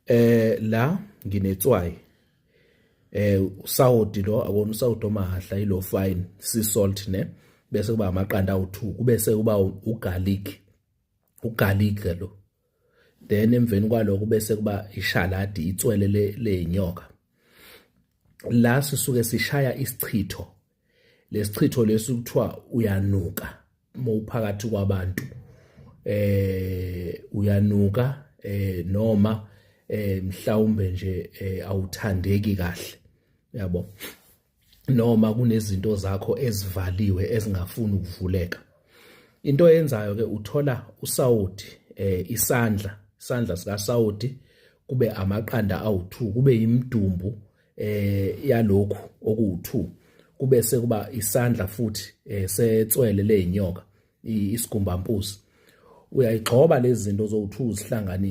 La nginetswayi, usawoti lo, akona usawoti omahahla, ilo fine sea salt ne, bese kuba amaqanda awu2, kube sekuba ugarlic, ugarlic lo. Then emveni kwaloko bese kuba ishaladi, itswele leyinyoka. La sisuke sishaya isichitho, lesichitho lesi kuthiwa uyanuka mawuphakathi kwabantu, uyanuka, noma mhlawumbe nje awuthandeki kahle, yabo, noma kunezinto zakho ezivaliwe ezingafuni ukuvuleka. Into oyenzayo ke, uthola usawoti, isandla sikasawoti, kube amaqanda awu2, kube imidumbu yalokhu okuwu2, kube sekuba isandla futhi setswele leyinyoka, isigumbampuzi. Uyayigxoba lezi zinto zowu2, uzihlanganise.